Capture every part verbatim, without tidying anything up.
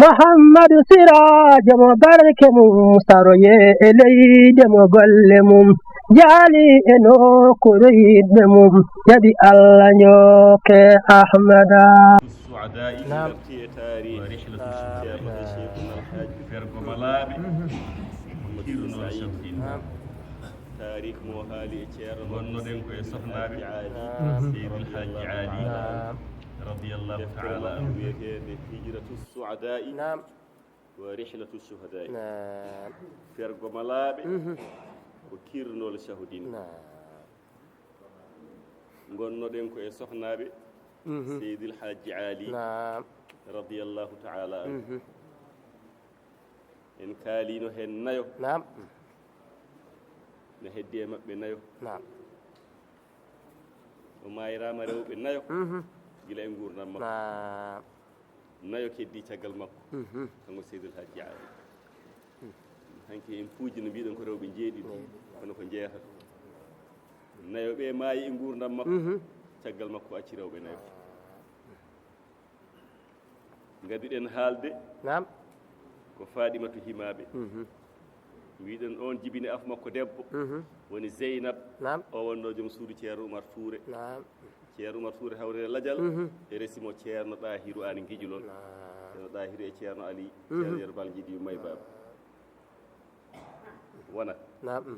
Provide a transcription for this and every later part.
Muhammadu Siraajo mo barke mum saroye e leyde mo golle mum jaali e nokkuure yiɗɓe mum jaɓi Allah njooke Ahmada. Su'adaa'i. Naam. Werti e taariikh. Naam. Ceerno e Cheikhuna Alhaaji Fergo Malaaɓe. Muhammadu Sa'iid. Naam. Taariikh mo haali e Ceerno. Ngonnoɗen ko e sohnaaɓe. Naam. Seydi El Haaji Aali. Naam. Radiyallahu ta'ala anhu. Wiyeteende Hijratu Su'adaa'i. Naam. Wa Rihlatu Shuhadaa'i. Naam. Fergo Malaaɓe. Mhm. Ko kirnol Shahudin. Naam. Ngonnoɗen ko e sohnaaɓe. Mhm. Seydi El Haaji Aali. Naam. Radiyallahu ta'ala anhu. Mhm. En kaaliino heen nayo. Naam. Na heddi e maɓɓe nayo. Naam. O maayiraama rewɓe nayo. Mhm. Gila e nguurndam makko. Naam. Nayo keddi caggal makko. Mhm. Kanko Seydi El Haaji Aali. Hanki en puuji no mbiɗen ko rewɓe njeeɗiɗo. Njeeɗiɗo. Kono ko jeetati. Nayo ɓe maayi e nguurndam makko. Mhm. Caggal makko o acci rewɓe nayo. Ngaduɗen haalde. Naam. Ko Faɗimatu Himaaɓe. Mhm. Mbiɗen oon jibini af makko debbo. Mhm. Woni Zeynab. Naam. O wonno joom suudu Ceerno Umar Tuure. Naam. Ceerno Umar Tuure hawre lajal. Mhm. E resi mo Ceerno Ɗaahiru Aan Ngiƴu noon. Naam. Ceerno Ɗaahiru e Ceerno Ali. Mhm. Ceerno Yero Bal Njiɗi May Baaba. Wona. Naam. Mhm.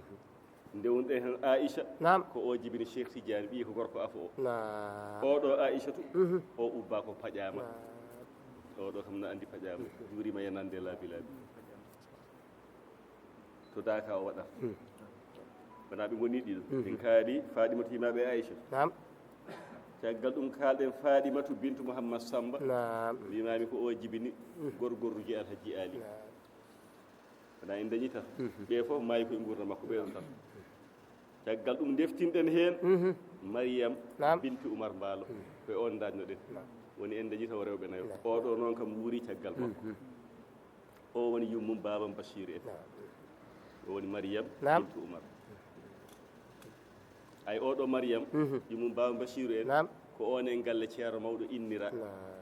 Nde wonɗen heen Aïcha. Naam. Ko o jibini Cheikh Tidiane, ɓiyi ko gorko afo o. Naam. Oɗo Aïchatu, mhm, o ubba ko paƴaama. Naam. Oɗo kam na anndi paƴaama. Mhm. Juurima yenande laabi laabi. To daaka o waɗata. Mhm. Wona ɓe ngoni ɗiɗo. Mhm. Min kaali Faɗimatu Himaaɓe Aïcha. Naam. Caggal ɗum kaalɗen Faɗimatu bintu Mouhammad Samba. Naam. Mbimami ko o jibini, mhm, gorgorruji Alhaji Ali. Naam. Wona en dañi tan. Mhm. Ɓe fof maayi ko e nguurndam makko, ɓe ɗon tan. Caggal ɗum ndeftinɗen heen, mhm, Mariyam, naam, bintu Umar Mbaalo. Mhm. Ko e oon ndañnoɗen. Naam. Woni en dañi taw rewɓe nayo. Naam. Oɗo noon kam wuuri caggal makko. Mhm. O woni yummum baabam Bachir en. Naam. O woni Mariyam, naam, bintu Umar. Ay, oɗo Mariyam, mhm, yummum baabam Bachir en, naam, ko oon en galle Ceerno mawɗo innira. Naam.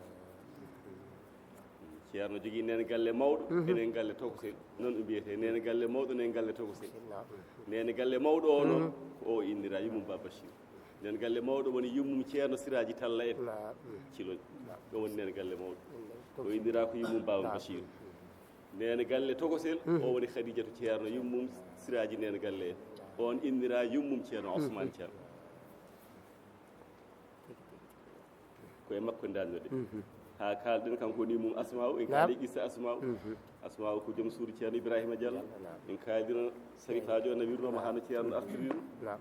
Ceerno jogii nene galle mawɗo, mhm, enen galle tokosel. Noon ɗum mbiyetee, nene galle mawɗo, nene galle tokosel. Naam. Nene galle mawɗo o noon, mhm, ko o innira, yummum Baba Bachir. Nene galle mawɗo woni yummum Ceerno Siraaji Talla en. Naam. Ciloñ. Naam. Ɗo woni nene galle mawɗo. Naam. O innira ko yummum Baba, naam, Bachir. Nene galle tokosel, mhm, o woni Khadijatu Ceerno, yummum Siraaji nene galle en. On innira yummum Ceerno, mhm, Ousmane Ceerno. Ko e makko ndañnoɗen. Mhm. Haa kaalɗen kanko woni mum Asma'u, en, naam, kaali qissa Asma'u. Mhm. Asma'u ko joom suudu Ceerno Ibrahima Diallo. Naam. En kaalino sarifaajo o nawirno mo hano Ceerno artirino. Naam.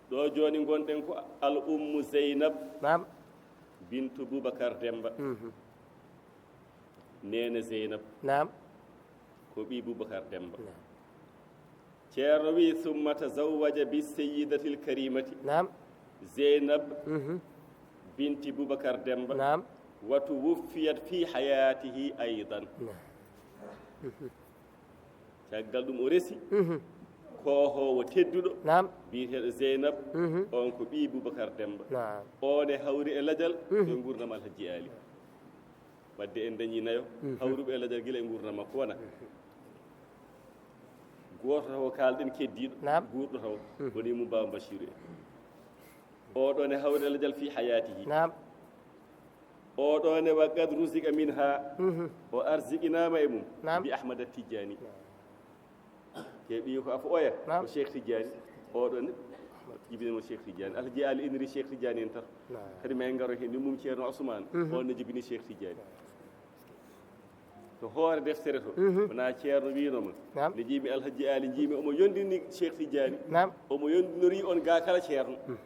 Ɗo jooni ngonɗen ko Al Ummu Zeynab. Naam. Bintu Boubacar Demba. Mhm. Nene Zeynab. Naam. Ko ɓii Boubacar Demba. Naam. Ceerno wi, "Summa tazawwaja bi sayyidatil karimati." Naam. Zeynab, mhm, binti Boubacar Demba. Naam. Wa tuwuffiyat fi hayatihi aydan. Naam. Mhm. Caggal ɗum o resi, mhm, koohoowo tedduɗo, naam, biyeteeɗo Zeynab, mhm, on ko ɓii Boubacar Demba. Naam. On e hawri e lajal, mhm, e nguurndam Alhaji Ali. Wadde en dañi nayo, mhm, hawruɓe e lajal gila e nguurndam makko wona. Mhm. Gooto taw kaalɗen keddiiɗo, naam, guurɗo taw, mhm, woni mum Baba Bachir en. Oɗo ne hawri e lajal fi hayatihi. Naam. Oɗo ne wa qad ruziqa minha. Mhm. O arziqinaama e mum. Naam. Bi Ahmad Tijani. Ke ɓiyi ko afo oya, naam, ko Cheikh Tidiane. Oɗo ne jibinimo Cheikh Tidiane. Alhaji Ali iniri Cheikh Tidiane en tan. Naam. Kadi ma en ngaro heen ni mum Ceerno Ousmane. Mhm. On ne jibini Cheikh Tidiane. To hoore deftere to, mhm, wona Ceerno wiino ma. Naam. Ne jiimi Alhaji Ali, jiimi omo yondini Cheikh Tidiane. Naam. Omo yondinori on ga kala Ceerno. Mhm.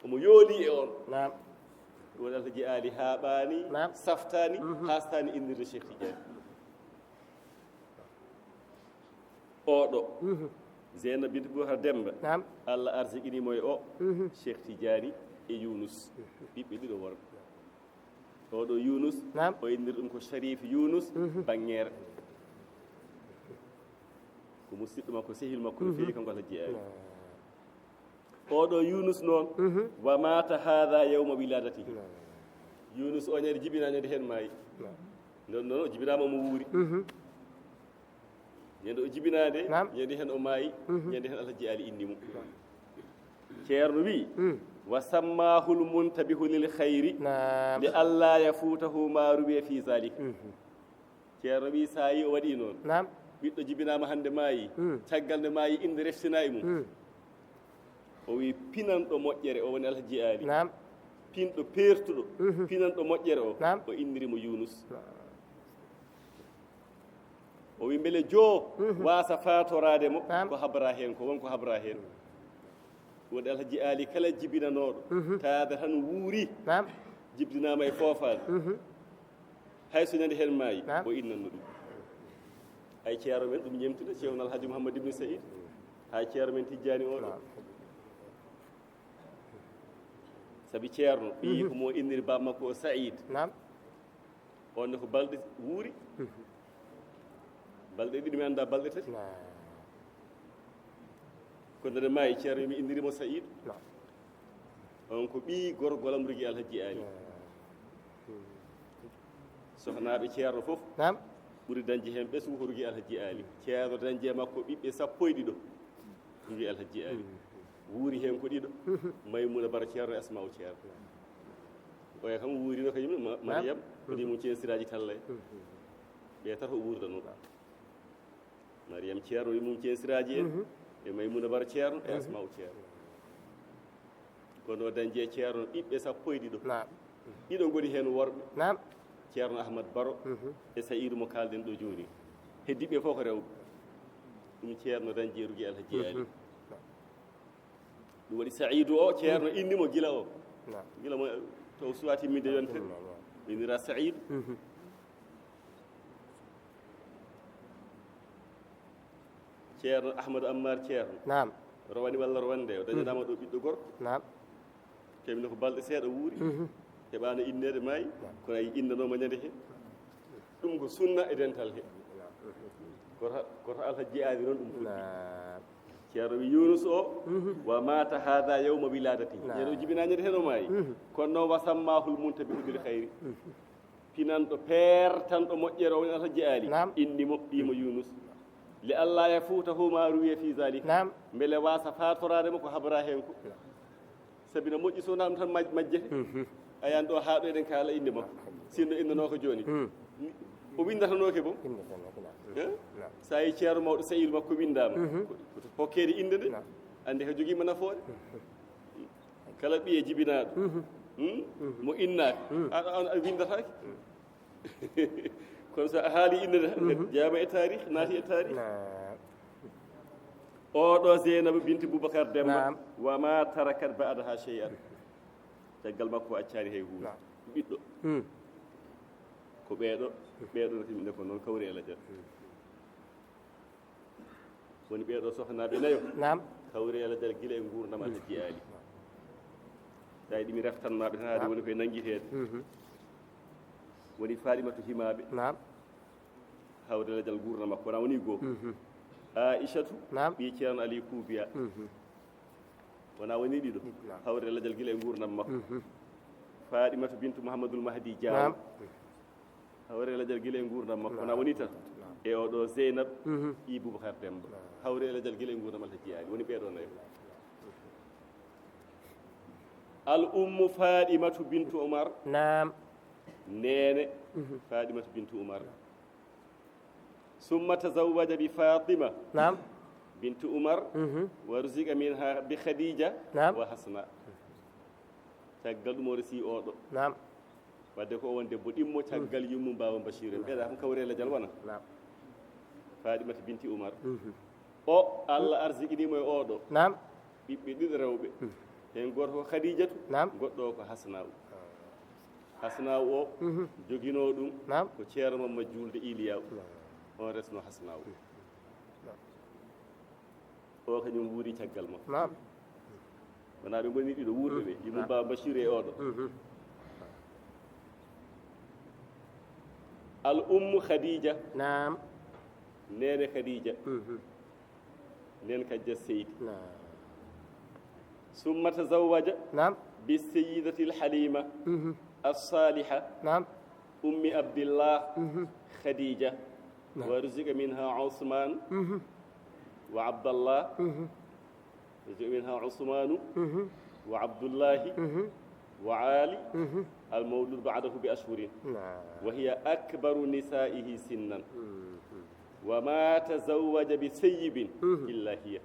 Omo yooli e on. Naam. Ɗum woni Alhaji Ali haaɓaani, naam, saftaani, mhm, haastaani innirde Cheikh Tidiane. Oɗo. Mhm. Zeynab bintu Boubacar Demba. Naam. Allah arsiqinimo e o. Mhm. Cheikh Tidiane e Yunus. Mhm. Ɓiɓɓe ɗiɗo worɓe. Oɗo Yunus, naam, o innir ɗum ko Sharif Yunus, mhm, Bangeere. Ko musidɗo makko, sehil makko no, mhm, feewi, kanko Alhaji Ali. Naam. Oɗo Yunus noon, mhm, wa mata hadha yawma wiladatihi. Naam. Yunus o ñande jibinaande heen maayi. Naam. Nden noon o jibinaama mo wuuri. Mhm. Ñande o jibinaande, Naam. ñande heen o maayi, Mhm. ñande heen Alhaji Ali inni mo. Ceerno wi, Mm. "Wa sammahul muntabihu lil khayri Naam. li alla yafuutahu ma ruwiya fi zalik." Mhm. Ceerno wi, "Sa yi o waɗi noon, Naam. ɓiɗɗo jibinaama hannde maayi, Mm. caggal nde maayi innde reftinaa e mum." Mm. O wi, "Pinanɗo moƴƴere o woni Alhaji Ali." Naam. Pinɗo peertuɗo, Mhm. pinanɗo moƴƴere o, Naam. o inniri mo Yunus. Naam. O wi, "Mbele joo Mhm. waasa faatoraade mo Naam. ko habra heen, ko won ko habra heen." Wonde Alhaji Ali kala jibinanooɗo, Mhm. taada tan wuuri, Naam. jibdinaama e foofaade. Mhm. Hay so ñande heen maayi, Naam. o innanno ɗum. Ay ceerno men ɗum ñemtina, Ceerno Alhaji Mouhammad Ibn Saïd, haa ceerno men Tijjaani oɗo. Naam. Sabi ceerno, ɓiyi Mhm. ko mo inniri baaba makko o Saïd. Naam. On ne ko balɗe wuuri. Mhm. Balɗe ɗiɗi, mi anndaa balɗe tati. Naam. Ko nde maayi ceerno mi inniri mo Saïd. Naam. On ko ɓiyi gorgolam Rugi Alhaji Ali. Naam. Sohnaaɓe ceerno fof Naam. ɓuri dañde heen ɓesngu ko Rugi Alhaji Ali. Ceerno dañde e makko ɓiɓɓe sappo e ɗiɗo. Rugi Alhaji Ali. Mm. Wuuri heen ko ɗiɗo. Maymuna Bara Ceerno e Asma'u Ceerno. Oya kam wuurino kañum ne Ma-, Naam. Mariyam, ko ni mum ceen siraaji talla en. Mm. Ɓe tato wuurdanoo. Mariyam Ceerno wi mum ceen siraaji en. Mhm. E Maymuna Bara Ceerno, e Mhm. Asma'u Ceerno. Kono o dañde e ceerno ɓiɓɓe sappo e ɗiɗo. Naam. Ɗiɗo ngoni heen worɓe. Naam. Ceerno Ahmad Baro Mhm. e Sa'idu mo kaalɗen ɗo jooni. Heddiiɓe fof ko rewɓe. Ɗum ceerno dañde e Rugi Alhaji Ali. Mhm. Ɗum waɗi Sa'idu o, ceerno Mhm. inni mo gila o. Naam. Gila mo to o suwaa timminde yontere. Naam, naam. Innira Sa'idu. Mhm. Ceerno Ahmadu Ammar Ceerno. Naam. Rowani walla rowande o. Dañanaama ɗo ɓiɗɗo gorko. Naam. Kañum ne ko balɗe seeɗa wuuri. Mhm. Heɓaano inneede maayi. Naam. Kono a yi innanooma ñande he. Ɗum ko sunna e dental he. Koto, koto Alhaji Aali noon ɗum fuɗɗi. Naam. Ceerno wi Yunus o, Mhm. wa mata hada yawma wiladati. Naam. Ceerno jibinaa ñande heen o maayi. Mhm. Kono noon wa sammahul muntabihu bil khayri. Mhm. Pinanɗo, peertanɗo moƴƴere o woni Alhaji Aali. Naam. Inni mo, ɓii mo Yunus. Li alla yafuutahu ma ruwiya fi zalik. Naam. Mbele waasa faatoraade mo ko habra heen ko. Naam. Sabi no moƴƴi so wonaa ɗum tan maj-, majjete. Mhm. A yahan ɗo haa ɗo eɗen kaala innde makko. Sinno innanoo ko jooni. Hmm. O winndatanooke boom. Winndatanooke, naam. Eh? Naam. So a yi ceerno mawɗo Sa'iid makko winndaama. Mhm. Ko, ko hokkeede innde nde. Naam. Annde ko jogiima nafoore. Mhm. Kala ɓiye jibinaaɗo. Mhm. Hmm? Mhm. Mo innaaka. Hmm. A, a, a winndataake. Hmm. Kono so a haali innde nde, Mhm. jeyaama e taarih, naati e taarih. Naam. Oɗo Zeynaba binti Boubacar Demba, Naam. wa ma tarakat ba'daha shay'an. Caggal makko o accaani hay huunde. Naam. Ɓiɗɗo. Hmm. Ko ɓeeɗo, ɓeeɗo no timi ko noon kawri e lajal. Hmm. Woni ɓeeɗo sohnaaɓe nayo. Naam. Kawri e lajal gila e nguurndam Alhaji Aali. Tawi ɗimi reftanmaaɓe tan haade Naam. woni koye nanngiteede. Mhm. Woni Faɗimatu Himaaɓe. Naam. Hawre lajal nguurndam makko, wona woni goo. Mhm. Aishatu, Naam. ɓii Ceerno Ali Kuubiya. Mhm. Wona woni ɗiɗo. Naam. Hawre lajal gila e nguurndam makko. Mhm. Faɗimatu bintu Muhammadul Mahdi Jaaw. Naam. Hawre lajal gila e nguurndam makko, wona Naam. woni tan. Naam. E oɗo Zeynab, Mhm. ɓii Bubakar Demba. Naam. Hawre lajal gila e nguurndam Alhaji Aali. Woni ɓeeɗo nayo. Al ummu Faɗimatu bintu Umar. Naam. Neene Mhm. Faɗimatu bintu Umar. Summa tazawwaja bi Fatima Naam. bintu Umar, Mhm. wa ruziqa minha bi Khadija Naam. wa Hasna. Caggal ɗum o resi oɗo. Naam. Wadde ko o won debbo ɗimmo caggal yummum Baaba Bashir en. Naam. Ɓeeɗa kam kawri e lajal wona. Naam. Faɗimata binti Umar. Mhm. O, Allah arsiqinii mo e oɗo. Naam. Ɓiɓɓe ɗiɗo rewɓe. Hmm. Heen gooto ko Khadijatu, Naam. goɗɗo o ko Hasna'u. Hasna'u o, Mhm. joginoo ɗum Naam. ko Ceerno Mamma Juulde Iliyaw. Naam. On resno Hasna'u. Naam. O kañum wuuri caggal makko. Naam. Wonaa ɓe ngoni ɗiɗo wuurɓe ɓe, Mhm. yumum Naam. Baaba Bashir e oɗo. Mhm. Al ummu Khadija. Naam. Neene Khadija. Mhm. Nden Kajja Seydi. Naam. Summa tazawwaja Naam. bi Sayyidatil Halima. Mhm. الصالحة نعم أم عبد الله مهم. خديجة نعم. ورزق منها عثمان مهم. وعبد الله مهم. رزق منها عثمان مهم. وعبد الله مهم. وعلي مهم. المولود بعده بأشهر نعم وهي أكبر نسائه سنا مهم. وما تزوج بسيب مهم. إلا هي.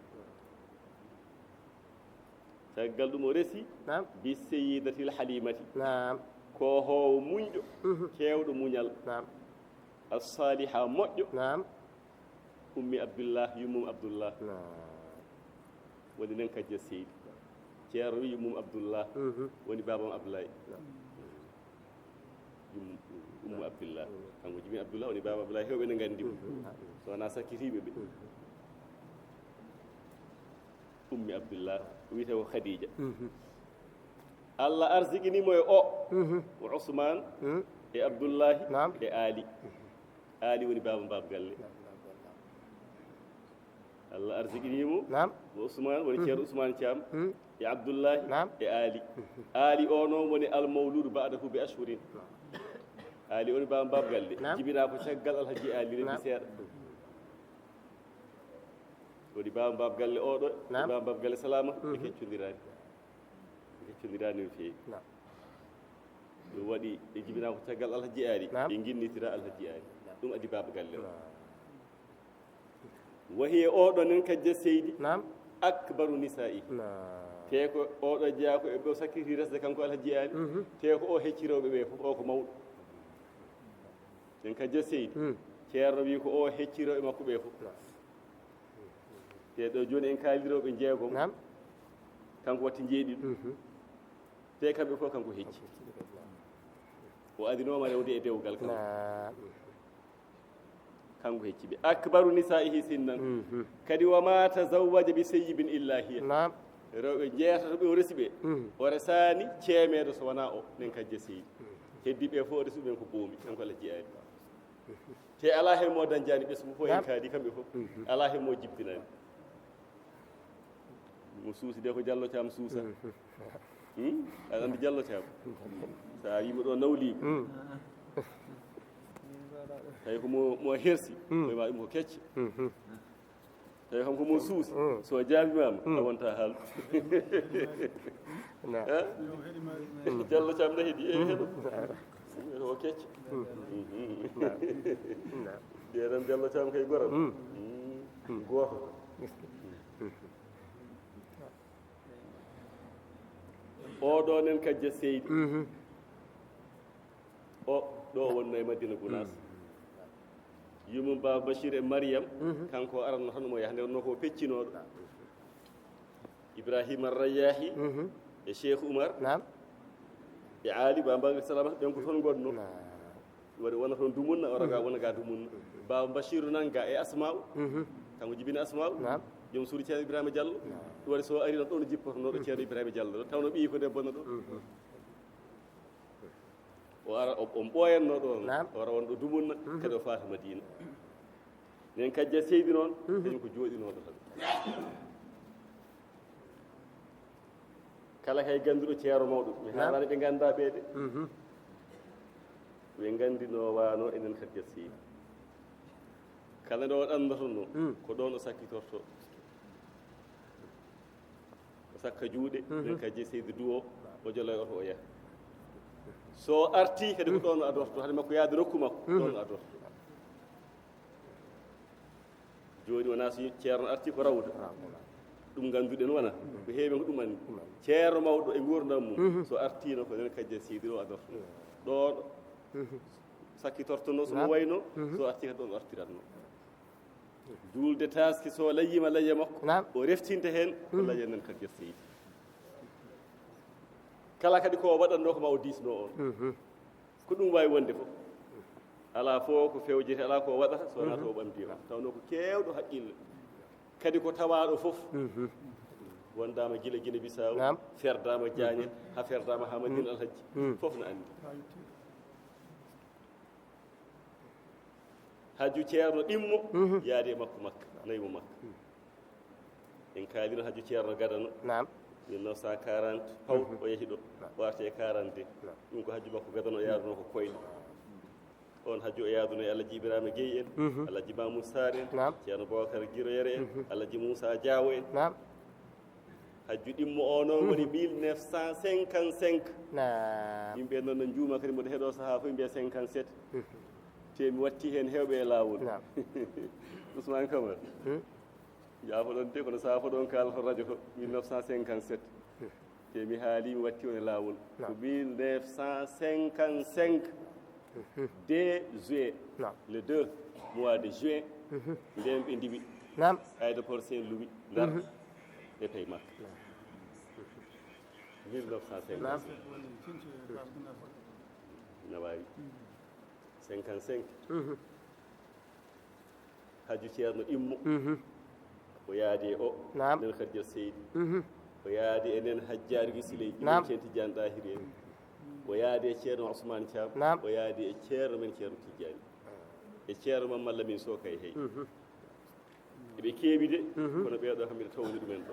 Caggal ɗum o resi نعم بالسيدة الحليمة نعم ko hoowo muñɗo مهم. keewɗo muñal نعم الصالحة moƴƴo نعم ummi Abdullah yummum Abdullah نعم woni nen kajja seydi ceerno wi yummum Abdullah مهم. woni babam Abdoulaye yum ummu Abdullah kanko jibin Abdullah woni baba Abdullah hewɓe ne nganndi mo so wona sakkitiiɓe ɓe ummi Abdullah wiyete ko Khadija مهم. Allah arsiqinimo e o مهم. ko Ousmane مهم. e Abdullahi نعم. e Ali Ali woni baba baba galle Allah arsiqinimo نعم ko Ousmane woni ceerno Ousmane Thiam مهم. e Abdullahi نعم. e Ali Ali o noon woni almawludu ba'dahu bi ashhurin Ali woni baba baba galle نعم. jibina ko caggal Alhaji Ali lebbi نعم. seeɗa woni baba baba galle oɗo نعم. baba baba galle Salama ɓe مهم. keccondiraani ɓe keccondiraani no feewi نعم ɗum waɗi ɓe jibina ko caggal Alhaji Ali نعم. ɓe ginnitira Alhaji Ali ɗum addi baba galle o نعم wahiya oɗo nen kajja seydi نعم akbaru nisa'i نعم te ko oɗo jeyaa ko e ɓe sakkiti resde kanko Alhaji Ali مهم. te ko o hecci rewɓe ɓe fof o ko mawɗo nen kajja seydi مهم. ceerno wi ko o hecci rewɓe makko ɓe fof نعم te ɗo jooni en kaali rewɓe jeegom نعم kanko watti jeeɗiɗo مهم. te kamɓe fof kanko hecci o adinoma rewde e dewgal kanko نعم kanko hecci ɓe akbaru nisa'ihi sinnan مهم. kadi wa ma tazawwaja bi sayyibin illa hiya نعم rewɓe jeetato ɓe o resi ɓe مهم. o resani ceemeeɗo so wona o nen kajja seydi heddi ɓe fof o resi ɗumen ko boomi kanko Allah jiyaani te ala hen mo dañjani ɓesngu fof en نعم. Kaadi kamɓe fof ala hen mo jibdinani mo suusi de ko Jallo Caam suusa Hmm? Aɗa anndi Jallo Caam so a wimo ɗo nawligo مم. tawi ko mo mo hersi Mm. koye ma ɗum ko kecce مهم. tawi kam ko mo suusi Mm. so jaabimama Mm. a wonta haal نعم Jallo Caam ne heɗi e heɗo ko kecce نعم mbiyeɗen Jallo Caam kay goram Mm. Mm. Gooto oɗo nen kajja seydi مهم. o ɗo wonno e Madina Gunaas yumum Baba Bachir e Mariam kanko aranno tan mo yaha nde wonno ko peccinoɗo Ibrahima Rayyahi مهم. e Cheikh Oumar نعم e Ali Baba Salama ɓen ko toon gonno نعم waɗi wona toon dumunna o raga wona ga dumunna Baba Bachiru nanga e Asma'u مهم. kanko jibini Asma'u نعم joom suudu Ceerno Ibrahima Diallo ɗum waɗi so arino ɗon jippotonoɗo Ceerno Ibrahima Diallo ɗo tawno ɓiyi ko debbo no ɗo مهم. o ara o- on ɓooyanno ɗo Naam. o ara wonɗo dumunna kadi o faata Madina nen kajja seydi noon kañum ko jooɗinoɗo tan kala kay ganduɗo ceero mawɗo mi Naam. haalani ɓe ganda ɓe de Mhm. ɓe gandino wano enen kajja seydi kala nde o ɗannotono Mm. ko ɗon o sakkitorto o sakka juuɗe Mhm. nen kajja seydi duwo o joloy oto o yaha so arti kadi ko ɗon o adorto hade makko yaade nokku makko ɗon o adorto joni wona so ceerno arti ko rawda ɗum ganduɗen wona ko heewi ko ɗum anndi ceerno mawɗo e gurdam mum so artino ko nen kajja seydi o adorto ɗon sakkitortono somo wayno so arti kadi ɗon o artiratno juulde taski so layyima layya makko Naam. O reftinta hen ko layya nen kajja seydi kala kadi ko o waɗanno ko ma o disno on Mhm. ko ɗum wawi wonde fof ala fof ko fewjete ala ko waɗata so wona to o ɓamdi o tawno ko kewɗo haqqille kadi ko tawaɗo fof wondama guila guine bisaw Naam. Ferdama diagne ha ferdama ha madina alhaji fof no andi haju ceerno ɗimmo yaade makko makka nayi mo makka en kalino haju ceerno gadano Naam. Mille neuf cent quarante, paw o yehi ɗo, o arti e quarante-deux. Ɗum ko hajju makko gadano, o yaaduno ko koyɗe. On hajju o yaaduno e Alhaji Ibrahima Gueye en, Alhaji Mamoud Sarr en, Ceerno Bobacar Giroyere en, Alhaji Moussa Diawo en. Hajju ɗimmo o noon woni mille neuf cent cinquante-cinq. Yimɓe noon no njuuma kadi, mboɗo heɗoo sahaa fof mbiya cinquante-sept. Te mi watti heen heewɓe e laawol. Ousmane Camara. Jaafoɗon de, kono sahaa fof ɗon kaalata radio ko mille neuf cent cinquante-sept. Te mi haali, mi watti on e laawol. Ko mille neuf cent cinquante-cinq, deux juin, le deux mois de juin, ndeen ɓe ndiwi aéroport Saint-Louis, Ndar, ɓe payi Makka. Mille neuf cent cinquante-cinq. Na waawi. Cinquante-cinq. Hajju Ceerno ɗimmo. O yaadi e o. Nen Khadija Seydi. O yaadi e nen Hajjaari Gisiley, Imam Ceerno Tijjaani Ɗaahiri en. O yaadi e Ceerno Ousmane Thiam. O yaadi e Ceerno men Ceerno Tijjaani. E Ceerno Mamman Lamin Sow kay hey. Eɓe keewi de, kono ɓee ɗoo kam mbiɗa tawni ɗumen ɗo.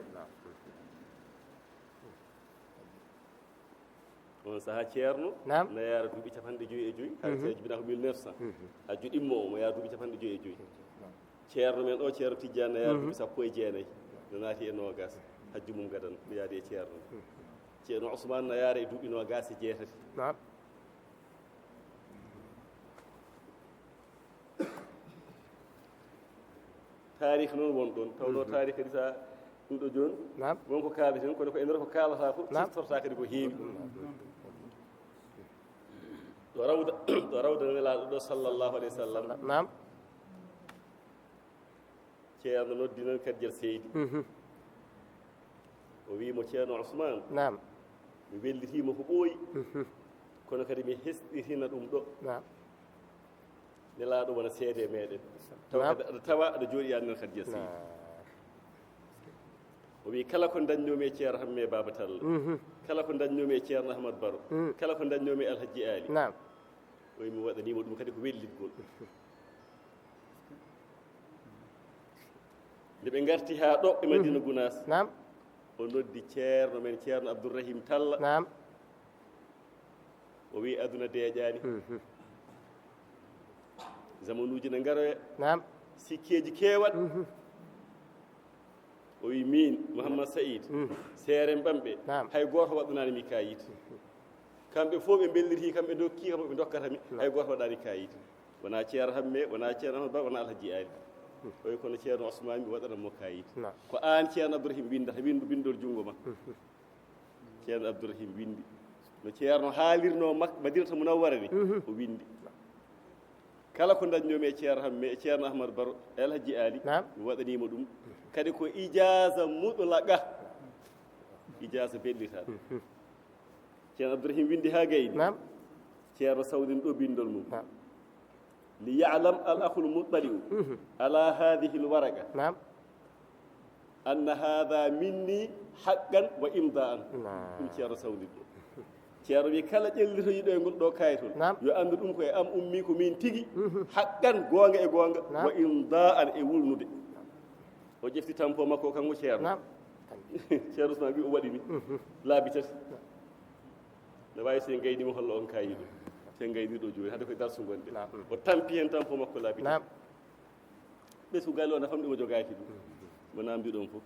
On sahaa Ceerno na yaara duuɓi capanɗe joyi e joyi, hara Ceerno jibinaa ko mille neuf cent. Hajju ɗimmo o, mo yaara duuɓi capanɗe joyi e joyi. Ceerno men o, Ceerno Tijjaani, na yaara duuɓi sappo e jeenayi. No naati e noogas. Hajju mum gadano, no yaadi e Ceerno. Ceerno Ousmane na yaara e duuɓi noogas e jeetati. Taarih noon won ɗon, tawnoo taarih kadi so a ɗum ɗo jooni, won ko kaaleten, kono ko e nder ko kaalata ko, siftorta kadi ko heewi. Ɗo rawda, ɗo rawda nelaaɗo ɗo, sallallahu alayhi wa sallam. Ceerno noddi noon Kadijat Seydi. O wii mo, Ceerno Ousmane, mi wellitiima ko ɓooyi, kono kadi mi hesɗitina ɗum ɗo. Nelaaɗo wona seede e meɗen. Tawa kadi aɗa tawa aɗa jooɗi e amen Khadija Seydi. O wi, kala ko dañnoomi e Ceerno Hamme Baaba Talla, kala ko dañnoomi e Ceerno Ahmad Baro, kala ko dañnoomi e Alhaji Ali, o wi, mi waɗaniima ɗum kadi ko wellitgol. Nde ɓe ngarti haa ɗo e Madina Gunaas, o noddi Ceerno men, Ceerno Abdourahim Talla. O wi, aduna deeƴaani. Zamanuuji ne ngaroya. Sikkeeji keewat. O wi, miin, Mouhammad Saïd, seeren ɓamɓe, hay gooto waɗɗanaani mi kaayit. Kamɓe fof ɓe mbelliti kam, ɓe ndokki kam, ɓe ndokkata mi, hay gooto waɗaani kaayit. Wonaa Ceerno Hamme, wonaa Ceerno Ahmad Ba, wonaa Alhaji Ali. O wi, kono Ceerno Ousmane, mi waɗanan mo kaayit. Ko aan, Ceerno Abdourahim, winndata, winndu binndol junngo ma. Ceerno Abdourahim winndi. No Ceerno haalirnoo Mak-, Madinata Munawwara ni, o winndi. Kala ko dañnoomi e Ceerno Hamme, e Ceerno Ahmad Baro, e Alhaji Ali, mi waɗaniima ɗum. Kadi ko ijaaza mutlaqa, ijaaza bellitaaɗo. Ceerno Abdourahim winndi haa gayni. Ceerno sawndini ɗo binndol mum. Li ya'lam al akhul muttali'u ala hadhihi al waraqa. Anna hadha minni haqqan wa imda'an. Ɗum Ceerno sawndini ɗo. Ceerno wi, kala ƴellitoyiɗo e ngol ɗo kayitol, yo anndu ɗum ko e am ummi, ko min tigi, haqqan, goonga e goonga, wa imda'an, e wulnude. O ƴefti tampo makko, kanko Ceerno. Ceerno Ousmane wi, o waɗini laabi tati. Ne waawi so en gayni mo holla on kaayiɗo. So en gayni ɗo jooni, hade koye darsu ngonde. O tampi heen tampo makko laabi tati. Ɓesngu galle o, nafam ɗum o jogaaki ɗum. Mo naamndi ɗon fof.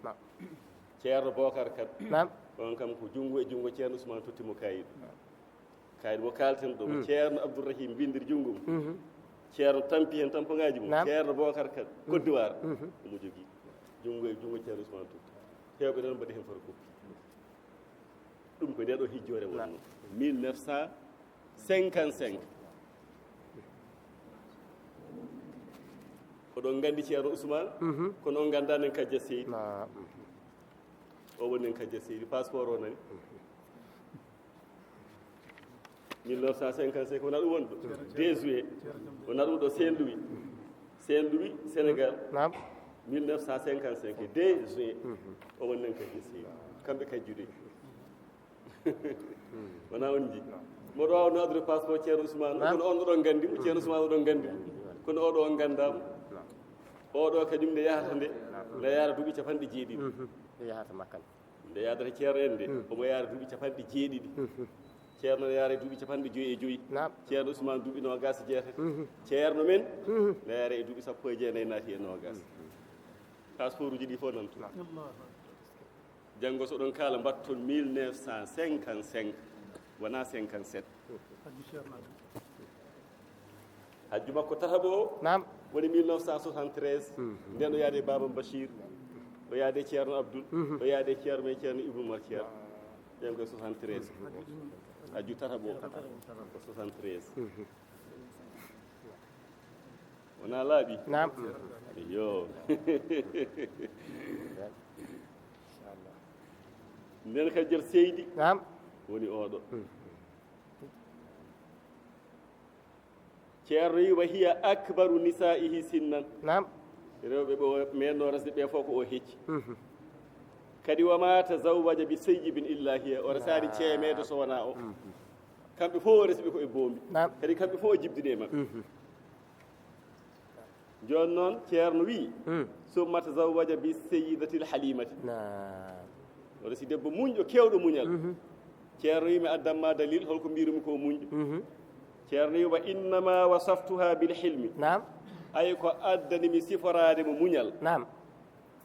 Ceerno Bokar Kan. On kam ko junngo e junngo Ceerno Ousmane totti mo kaayiɗo. Kaayiɗo mo kaalten ɗo, mo Ceerno Abdourahim winndiri junngo mum. Ceerno tampi heen tampongaaji mum. Ceerno Bokar Kan, Côte d'Ivoire. Omo jogii. Junngo e junngo Ceerno Ousmane totti. Heewɓe noon mbaɗi heen photocopie. Ɗum ko nde ɗo hijjoore wonnoo. Mille neuf cent cinquante-cinq. Oɗon nganndi Ceerno Ousmane, kono on nganndaa nen Kajja Seydi. O woni nen Kajja Seydi, passeport o nani. Mille neuf cent cinquante-cinq, wona ɗum woni ɗo. Deux juillet, wona ɗum ɗo Saint-Louis. Saint-Louis, Sénégal. Mille neuf cent cinquante-cinq, deux juillet, o woni nen Kajja Seydi. Kamɓe kajjude. Wona on nji. Mboɗo waawa no addude passeport Ceerno Ousmane, kono on oɗon nganndi mo, Ceerno Ousmane oɗon nganndi mo. Kono oɗo on nganndaa mo. Oɗo kañum nde yahata nde, nde yahata duuɓi capanɗe jeeɗiɗi. Nde yahata Makka nde. Nde yaadata ceerno en nde, omo yaara duuɓi capanɗe jeeɗiɗi. Ceerno ne yaara e duuɓi capanɗe joyi e joyi. Naam. Ceerno Ousmane duuɓi noogaas e jeetati. Ceerno men ne yaara e duuɓi sappo e jeenayi naati e noogaas. Passeport uji ɗi fof nan toon. Janngo so ɗon kaala mbatton mille neuf cent cinquante-cinq, wonaa cinquante-sept. Hajju makko tataɓo o, naam, woni mille neuf cent soixante-treize. Nden o yaade Baba Bachir, o yaade Ceerno Abdoul, o yaade Ceerno men Ceerno Ibnu Umar Ceerno. Nden koye soixante-treize. Hajju tataɓo o, ko soixante-treize. Wonaa laaɓi? Naam. Iyo. Nden kadi nder seydi, naam, woni oɗo. Ceerno wi: "Wa hiya akbaru nisaihi sinnan." Naam. Rewɓe ɓe o meenno resde ɓe fof ko o hecci. Kadi: "Wa ma tazawwaja bi sayyibin illa hiya." O resaani ceemeedo so wonaa o. Kamɓe fof o resi ɓe ko e boombi. Naam. Kadi kamɓe fof o jibdini e maɓɓe. Jooni noon, Ceerno wi: "Summa tazawwaja bi sayyidatil Halimati." Naam. O resi debbo muñɗo, keewɗo muñal. Ceerno wi: "Mi addan ma dalil, holko mbirumi ko muñɗo?" Ceerno wi: "Wa innama wasaftuha bil hilmi." Naam. Ay ko addani mi siforaade mo muñal. Naam.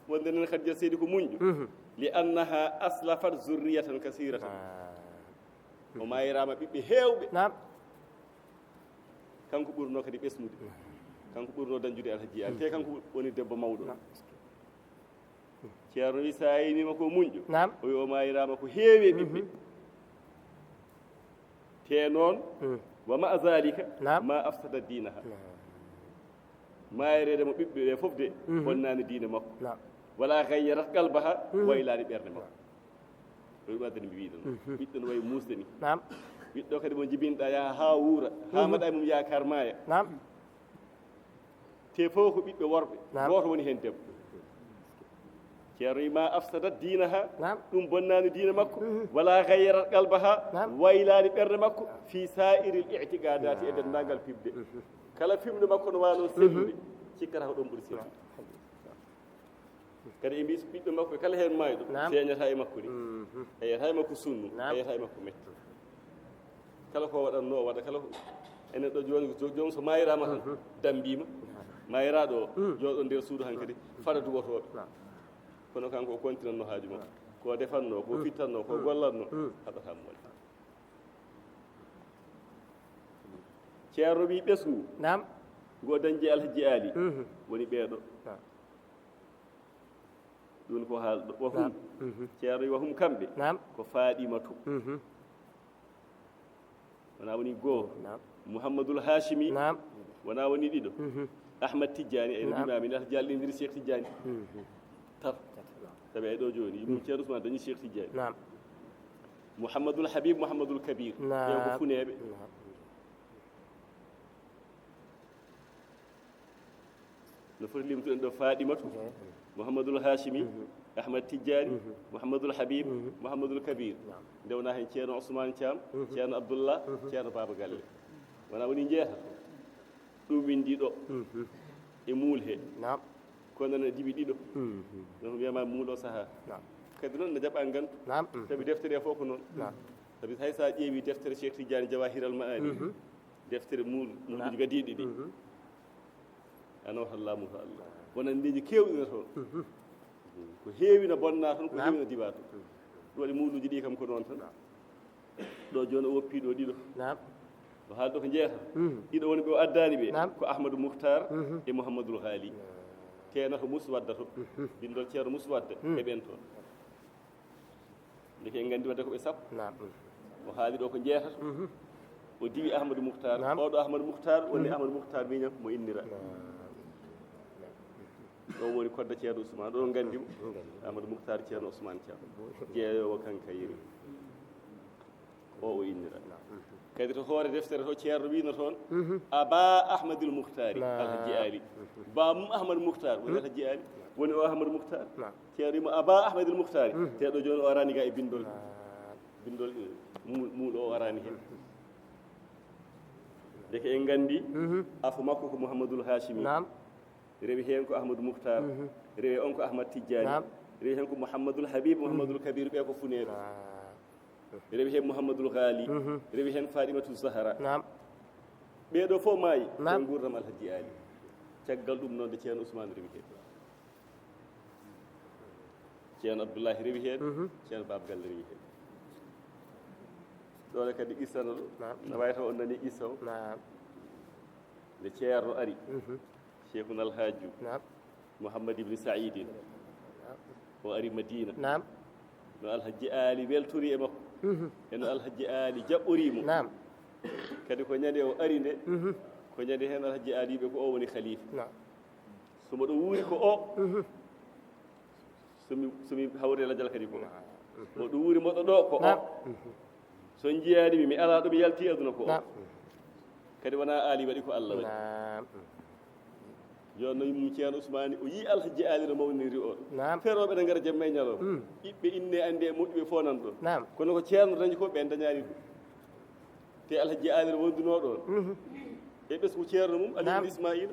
Wonde nen Khadija Seydi ko muñɗo. Li annaha aslafat zurriyatan kasiratan. Ah. O maayiraama ɓiɓɓe heewɓe. Naam. Kanko ɓurnoo kadi ɓesnude. Kanko ɓurnoo dañjude Alhaji Ali. Te kanko woni debbo mawɗo. Naam. Ceerno wi: "So a yinima ko muñɗo." Naam. O wi: "O maayiraama ko heewi e ɓiɓɓe." Te noon, wa ma'a zalika, naam, ma afsada dinaha. Naam. Maayireede mo ɓiɓɓe ɓe fof de, bonnaani diine makko. Naam. Wala gayyarat qalbaha, waylaani ɓernde makko. Ɗum waɗde mi wiɗo noon. Ɓiɗɗo no wayi muusde ni. Naam. Ɓiɗɗo kadi mo jibinɗa yaha haa wuura, haa mbaɗa e mum yaakaar maaya. Naam. Te fof ko ɓiɓɓe worɓe. Naam. Gooto woni heen debbo. Ceerno wi: "Ma afsadat dinaha." Naam. Ɗum bonnaani diine makko. Wala gayyarat qalbaha. Naam. Waylaani ɓernde makko. Fi sa'iril i'tiqadati, e denndaangal piɓde. Kala fimde makko no waawi noon sellude, cikkata ko ɗum ɓuri sellude. Kadi e mbi so ɓiɓɓe makko kala heen maayɗo, naam, feeñata e makko ni. Eyata e makko sunnu, naam, eyata e makko metto. Kala ko waɗatno o waɗa, kala ko enen ɗo jooni, jo-, joom so maayiraama tan, dambiima. Maayiraaɗo o, jooɗo nder suudu hankadi, fada duwotooɓe. Naam. Kono kanko o kontinatno haaju makko. Ko defatno, ko fittatno, ko gollatno, haɓata mo waɗi. Ceerno wi ɓesngu, naam, ngo dañde Alhaji Ali, woni ɓeeɗo. Naam. Ɗum ko haalɗo. Wa hum. Naam. Ceerno wi: "Wa hum kamɓe." Naam. Ko Faɗimatu. Wona woni goo. Naam. Muhammadul Hashimi. Naam. Wona woni ɗiɗo. Ahmad Tidjani, ay no mbimi amin, Alhaji Ali ɗendiri Cheikh Tidjani. Tar. Sabi ay ɗo jooni, ɗum Ceerno Ousmane dañi Cheikh Tidjani. Naam. Muhammadul Habib, Muhammadul Kabir. Naam. Ɓe ko funeeɓe. Naam. No foti limtuɗen ɗo Faɗimatu, Mouhamadul Hashimi, Ahmad Tidjani, Mouhamadul Habib, Mouhamadul Kabir. Naam. Nde wona heen Ceerno Ousmane Thiam, Ceerno Abdullah, Ceerno Baba Galle. Wona woni njeeta. Ɗum winndi ɗo. E muul he. Naam. Kono nana diwi ɗiɗo. Ɗum wiyama muul o saha. Naam. Kadi noon ne jaɓa ngantu. Naam. Sabi deftere fof ko noon. Naam. Sabi hay sa ƴeewi deftere Cheikh Tidiane Jawahir al Maani. Deftere muul, muuluuji gadiiɗi ɗi. Ano hallaamu to Allah. Wonande ndeeji keewɗi no toon. Ko heewi no bonna toon, ko heewi no diwa toon. Ɗum waɗi muuluuji ɗi kam ko noon tan. Ɗo jooni o woppi ɗo ɗiɗo. Naam. O haali ɗo ko jeetati. Ɗiɗo woni ɓe o addaani ɓe. Naam. Ko Ahmadou Moukhtar e Mouhamadoul Ghali. Teenato Mus Wadda to. Binndol Ceerno Mus Wadda e ɓen toon. Ndeke en nganndi wadde ko ɓe sappo. Naam. O haali ɗo ko jeetati. O diwi Ahmadou Moukhtar. Naam. Oɗo Ahmadou Moukhtar woni Ahmadou Moukhtar miñam mo innira. Naam. Ɗo woni kodda Ceerno Ousmane, ɗo nganndi mo. Nganndi. Ahmadou Moukhtar Ceerno Ousmane Thiam. Jeeyowo Kankayri. O, o innira. Naam. Kadi to hoore deftere to Ceerno wino toon, Aba Ahmadil Mouhtari, Naam. Alhaji Ali. Bamum Ahmad Moukhtar, woni Alhaji Ali. Woni o Ahmad Moukhtar. Naam. Ceerno wimo Aba Ahmadil Mouhtari. Te ɗo jooni o arani ga e binndol. Naam. Binndol, eh, mu-, muuɗo o arani heen. Ndeke en nganndi, afo makko ko Mouhamadoul Hashimi. Naam. Rewi heen ko Ahmadou Moukhtar, rewi on ko Ahmad Tidjani, Naam. Rewi heen ko Mouhamadul Habib, Mouhamadul Kabir, ɓe ko funeeɓe. Rewi heen Mouhamadul Ghali, rewi heen Fatimatu Zahra. Naam. Ɓee ɗoo fof maayi, naam, ko nguurndam Alhaji Ali. Caggal ɗum noon, nde Ceerno Ousmane rewi heen. Ceerno Abdullahi rewi heen, ceerno Baaba Galle rewi heen. Ɗoon kadi qissa no ɗo. Naam. Na waawi taw on nani qissa o. Naam. Nde Ceerno ari, Cheikhuna Alhaji Mouhammad ibn Saidin, o ari Madina. Naam. No Alhaji Ali weltori e makko. E no Alhaji Ali jaɓɓori mo. Naam. Kadi ko ñande o ari nde, ko ñande heen Alhaji Ali wiɓe ko o woni khalifa. Naam. So mboɗo wuuri ko o. Somi, somi hawri e lajal kadi ko. Mboɗo wuuri mboɗo ɗo ko o. Naam. So on njiyaani mi, mi alaa ɗo mi yalti aduna ko o. Naam. Kadi wonaa Ali waɗi, ko Allah waɗi. Naam. Yo no yum Ceerno Ousmane, o yii Alhaji Ali no mawniri o. Naam. Ferooɓe ne ngara jemma e ñalawma. Ɓiɓɓe inne ande e moƴƴuɓe fof nan ɗo. Naam. Kono ko Ceerno dañi ko ɓen dañaani ɗum. Te Alhaji Ali no wondunoo ɗoon. E ɓesngu Ceerno mum, Ali ibn Ismaila.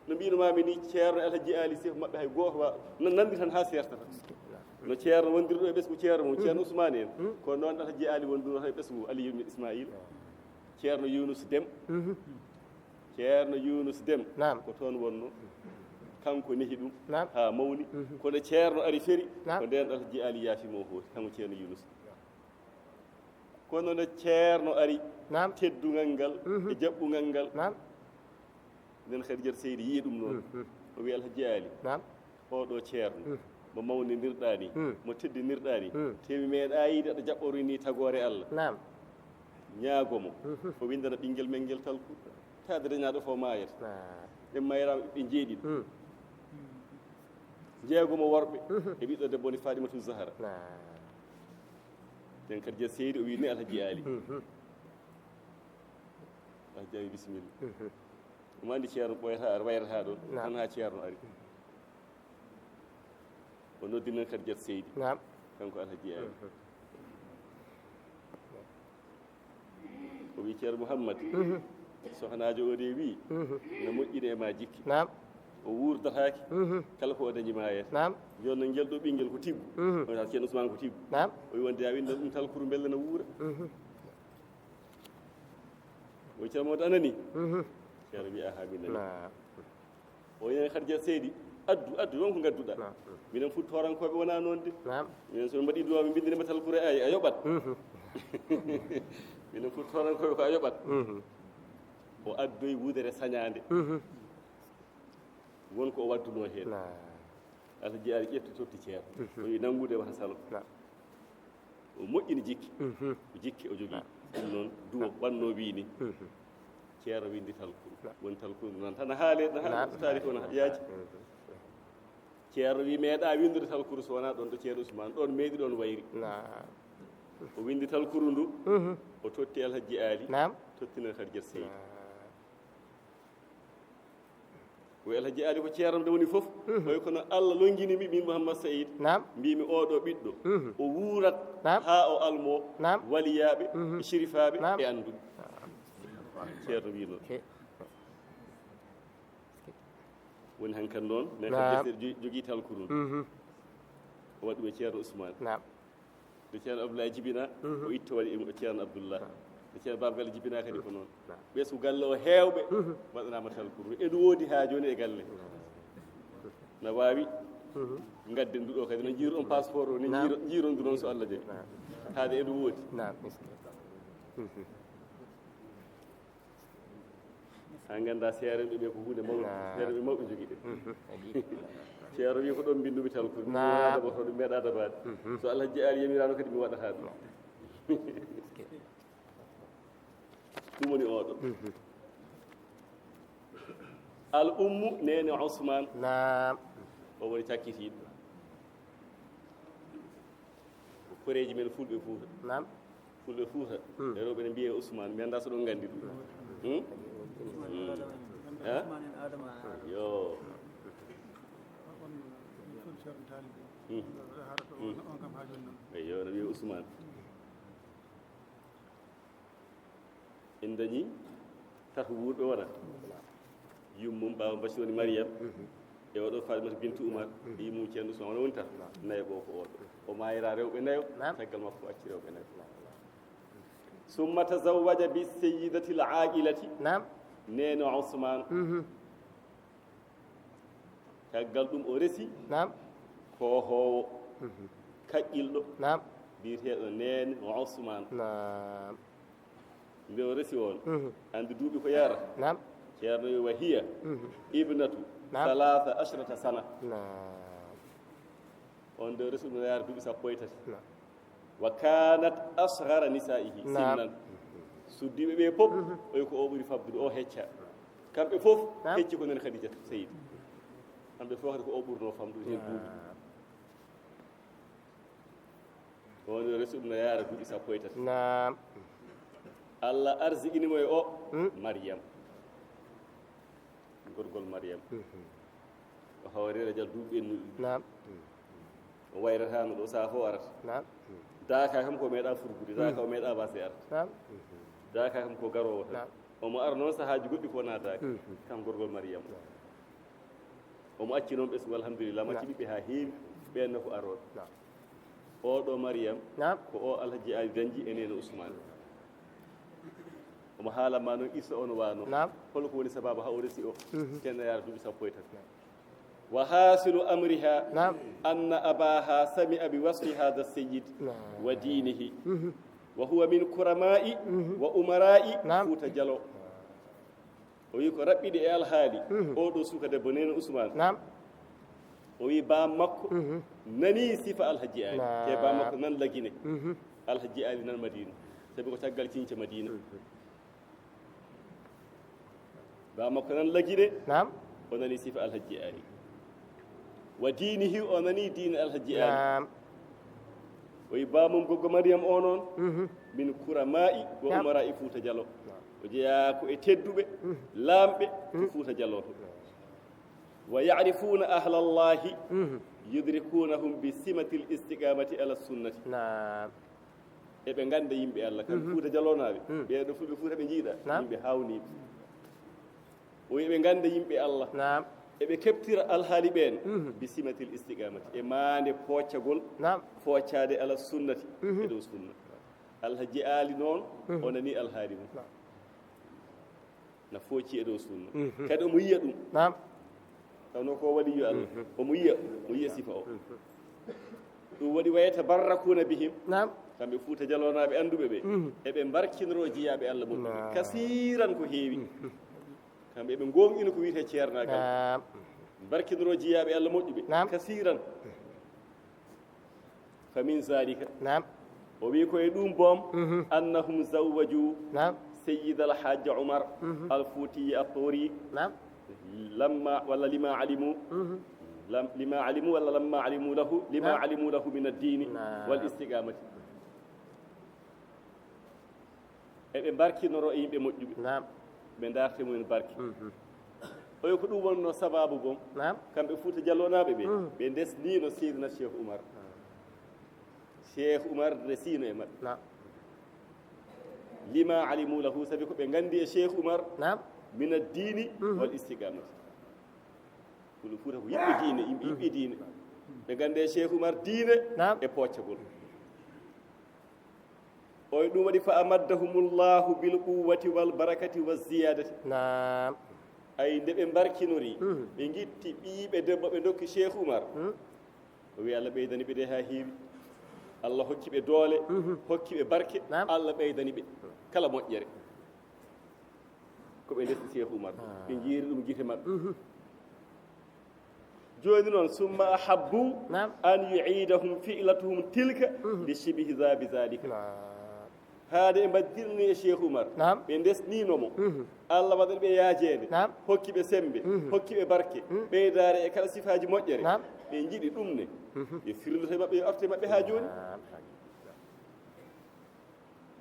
No mbiyno maami ni, Ceerno e Alhaji Ali, sef maɓɓe hay gooto wa-, no nanndi tan haa seertata. No Ceerno wondirɗo e ɓesngu Ceerno mum, Ceerno Ousmane en. Ko noon Alhaji Ali wondunoo e ɓesngu Ali ibn Ismaila. Ceerno Yunus Dem. Ceerno Yunus Dem. Naam. Ko toon wonnoo. Kanko nehi ɗum. Naam. Haa mawni. Kono Ceerno ari feri. Naam. Ko ndeen Alhaji Ali yaafi mo o hooti, kanko Ceerno Yunus. Kono nde Ceerno ari, naam, teddungal ngal e jaɓɓungal ngal, naam, nden Khadijat Seydi yii ɗum noon. O wi, Alhaji Ali, naam, oɗo Ceerno, mo mawninirɗaa ni, mo teddinirɗaa ni, te mi meeɗaa yiide aɗa jaɓɓori ni tagoore Allah. Naam. Ñaago mo, o winndana ɓinngel men ngel talku. Taade reñaaɗo fof maayata. Naam. Ɓe mayraama ɓiɓɓe njeeɗiɗo. Jeego mo worɓe e ɓiɗɗo debbo woni Fatimatu Zahra. Naam. Nden Khadija Seydi o wi ni Alhaji Ali. Alhaji Ali, bisimilla. Omo anndi Ceerno ɓooyata, aɗa wayrata ɗoon. Naam. Tan haa Ceerno ari. O noddi noon Khadijat Seydi. Naam. Kanko Alhaji Ali. O wi, Ceerno Mouhammad, sohnaajo o de wi, no moƴƴini e ma jikki. Naam. O wuurdataake, kala ko o dañi maayata. Naam. Jooni noon ngel ɗo ɓinngel ko tiggu. O wiya Ceerno Ousmane ko tiggu. Naam. O wi, wonde a winndan ɗum talkuru mbelle no wuura. O wi, Ceerno Mouhammad, a nani? Ceerno wi, aha, mi nani. Naam. O wiyi, Khadija Seydi, addu, addu, won ko ngadduɗaa. Naam. Minen Fuuta Toorankooɓe wonaa noon de. Naam. Minen so min mbaɗii duwaa, min mbinndanii ma talkuru, ay, a yoɓat. Minen Fuuta Toorankooɓe ko a yoɓat. O addoyi wudere sañaande. Won ko o waddunoo heen. Naam. Alhaji Aali ƴetti totti Ceerno. O wi, nanngude wata salo. Naam. O moƴƴini jikki. Ko jikki o jogii. Ɗum noon, duwo ɓanno wii ni. Ceerno winndi talkuru. Woni talkuru nan tan haale, na haale, taariki on yaaji. Ceerno wi, meeɗa winndude talkuru so wonaa ɗoon to Ceerno Ousmane, ɗoon meeɗi ɗoon wayri. O winndi talkuru ndu, o totti Alhaji Aali, naam, tottinen Khadijat Seydi. Naam. O wi, Alhaji Aali, ko Ceerno de woni fof. Oy, kono Allah longini mi, min Mouhammad Saïd. Naam. Mbimi oɗo ɓiɗɗo, o wuurat, naam, haa o almo, naam, waliyaaɓe, naam, e sirifaaɓe, naam, e annduɓe. Ceerno wi noon. Woni hankadi noon, mais, naam, kadi jo-, jogii talkuru ndu. O waɗi ɗum e Ceerno Ousmane. Naam. Nde Ceerno Abdoulaye jibina, o itti waɗi e Ceerno Abdoullah. Nde Ceerno Baaba Galle jibina kadi ko noon. Ɓesngu galle o heewɓe waɗanaama talkuru. Eɗu woodi haa jooni e galle. Na waawi ngadden ndu ɗo kadi, no njiiruɗon passeport o, ni njiiro-, njiiron ndu noon so Allah jaɓi. Haade eɗu woodi. Naam. Haa nganndaa seerenɓe ɓe ko huunde mawɗe. Naam. Seerenɓe mawɓe njogii ɗe. Ceerno wi, ko ɗoon mbinndu-mi talkuru. Naam. Mi wonaa daɓoto ɗum, meeɗaa dabaade. So Alhaji Aali yamiraano kadi mi waɗataa ɗum. Ɗum woni oɗo. Al Ummu, neene Ousmane. Naam. O woni cakkitiiɗo. Ko koreeji men Fulɓe Fuuta. Naam. Fulɓe Fuuta, hmm, e rewɓe ne mbiyee Ousmane, mi anndaa so ɗon nganndi ɗum. Hmm? Hmm. Ha? Yo. Hmm. Hmm. Eyo, no wiyee Ousmane. En dañi tato wuurɓe wona. Yummum ɓaawo Basi woni Mariyam. E oɗo Fatimata bintu Umar, ɓii mum Ceerno Usmaan, wona woni tan? Nayo ɓo ko oɗo. O maayira rewɓe nayo, Naam. Caggal makko o acci rewɓe nayo. Summa tazawwaja bi sayyidatil aaqilati, Naam. Neene Usmaan. Mhm. Caggal ɗum o resi Naam. Koohoowo, Mhm. Kaƴƴilɗo, Naam. Biyeteeɗo Neene Usmaan. Naam. Nde o resi on, Mhm. Anndi duuɓi ko yarata? Naam. Ceerno wi wa hiya Mhm. Ibnatu Naam. Salaasa ashrata sana. Naam. On nde o resi ɗum no yaara duuɓi sappo e tati. Naam. Wa kanat asghara nisaihi Naam. Sinnan. Suddiiɓe ɓe fof, Mhm. Oyi ko o ɓuri famɗude, o hecca. Kamɓe fof Naam. Hecci ko nen Khadijatu Seydi. Kamɓe fof kadi ko o ɓurno famɗude heen duuɓi. Naam. Woni resi ɗum no yaara duuɓi sappo e tati. Naam. Allah arsiqini mo e o Hmm. Mariyam. Gorgol Mariyam. Mhm. O hawri rajal duuɓi ɓennuɗi. Naam. O wayrataano ɗo, saha fof arata. Naam. Daaka kam ko meeɗa furgude, daaka o meeɗa base arata. Naam. Daaka kam ko garoowo tan. Naam. Omo ara noon sahaaji goɗɗi ko wona daaka. Mhm. Kam gorgol Mariyam. Naam. Omo acci noon ɓesngu, alhamdulillah, mo acci Naam. Ɓiɓɓe haa heewi, ɓeen ne ko arooɓe. Naam. Oɗo Mariyam, Naam. Ko o Alhaji Ali dañji e Neene Usmaan. Omo haalan ma noon qissa o no waano. Naam. Hol ko woni sababu haa o resi o? Mhm. Ceerno yaara duuɓi sappo e tati. Naam. Wa hasilu amriha Naam. Anna abaha sami'a bi wasfi hadha sayyid Naam. Wa dinihi. Mhm. Wa huwa min kurama'i Mhm. Wa umara'i Naam. Fuuta Jalo. O wi ko raɓɓiɗi e alhaali, Mhm. Oɗo suka debbo Neene Usmaan. Naam. O wi baam makko Mhm. Nani sifa Alhaji Ali. Naam. Te baam makko nan Lagine. Mhm. Alhaji Ali nan Madina. Sabi ko caggal cince Madina. Mhm. Baam makko nan Lagine. Naam. O nani sifa Alhaji Ali. Wa dinihi, o nani diine Alhaji Ali. Naam. O wi baamum goggo Mariyam o noon. Mhm. Min kurama'i wa Naam. Umara'i Fuuta Jalo. Naam. O jeyaa ko e tedduɓe, Mhm. Laamɓe, ko Mhm. Fuuta Jalo to. Wa ya'rifuna ahlallahi, Mhm. Yudrikunahum bi simatil istiqamati ala sunnati. Naam. Eɓe ngannda yimɓe Allah, kamɓe Mhm. Fuuta Jalonaaɓe. Mhm. Ɓee ɗo fulɓe Fuuta ɓe njiiɗa, Naam. Yimɓe haawniiɓe. O wi eɓe ngannda yimɓe Allah. Naam. Eɓe keɓtira alhaali ɓeen Mhm. Bi simatil istiqamati. E maande pooccagol, Naam. Fooccaade ala sunnati, Mhm. E dow sunna. Alhaji Ali noon, Mhm. O nani alhaali mum. Naam. Na fooci e dow sunna. Mhm. Kadi omo yiya ɗum. Naam. Tawno ko waliyu Allah. Mhm. Omo yiya, omo yiya sifa o. Mhm. Ɗum waɗi wa yatabarrakuna bihim. Naam. Kamɓe Fuuta Jalonaaɓe annduɓe ɓe. Mhm. Eɓe mbarkinoro jiyaaɓe Allah moƴƴuɓe. Naam. Kasiiran ko heewi. Mhm. Kamɓe eɓe ngoongɗina ko wiyetee ceernaagal. Naam. Mbarkinoro jiyaaɓe Allah moƴƴuɓe. Naam. Kasiiran. Fa min zalika. Naam. O wi ko e ɗum boom, Mhm. Annahum zawwaju Naam. Sayyidal Hajj Umar Mhm. Al Fuuti At Tuuri. Naam. Lamma, walla lima alimu. Mhm. Lam-, lima alimu, walla lamma alimu lahu, lima Naam. Alimu lahu min ad-dini Naam. Wal istiqamati. Eɓe mbarkinoro e yimɓe moƴƴuɓe. Naam. Ɓe ndaarte mumen barke. Mhm. Oyo ko ɗum wonno sababu gom. Naam. Kamɓe Fuuta Jalonaaɓe ɓe, Mhm. Ɓe ndesnino Seydina Cheikh Oumar. Cheikh Oumar resino e maɓɓe. Naam. Lima alimu lahu, sabi ko ɓe nganndi e Cheikh Oumar. Naam. Min ad-dini Mhm. Wal istiqamati. Kulu Fuuta ko yiɓɓe diine, yimɓe yiɓɓe diine. Ɓe nganndi e Cheikh Oumar diine Naam. E pooccagol. Oy ɗum waɗi fa amaddahumullahu bil quwwati wal barakati wa ziyadati. Naam. Ay nde ɓe mbarkinori, Mhm. Ɓe ngitti ɓiyiɓe debbo ɓe ndokki Cheikh Oumar. Mhm. O wi Allah ɓeydani ɓe de haa heewi. Allah hokki ɓe doole, Mhm. Hokki ɓe barke, Naam. Allah ɓeydani ɓe kala moƴƴere. Ko ɓe ndesti Cheikh Oumar. Ah. Ɓe njiiri ɗum gite maɓɓe. Mhm. Jooni noon, summa ahabbu Naam. An yu'idahum fi'latuhum tilka Mhm. Li shibhi za bi zalika. Naam. Haade ɓe mbaɗdirni e Cheikh Oumar. Naam. Ɓe ndesnino mo. Mhm. Allah waɗani ɓe yaajeende. Naam. Hokki ɓe sembe. Mhm. Hokki ɓe barke. Mhm. Ɓeydaare e kala sifaaji moƴƴere. Naam. Ɓe njiɗi ɗum ne. Mhm. Ɓe firlito e maɓɓe, yo artu e maɓɓe haa jooni. Naam.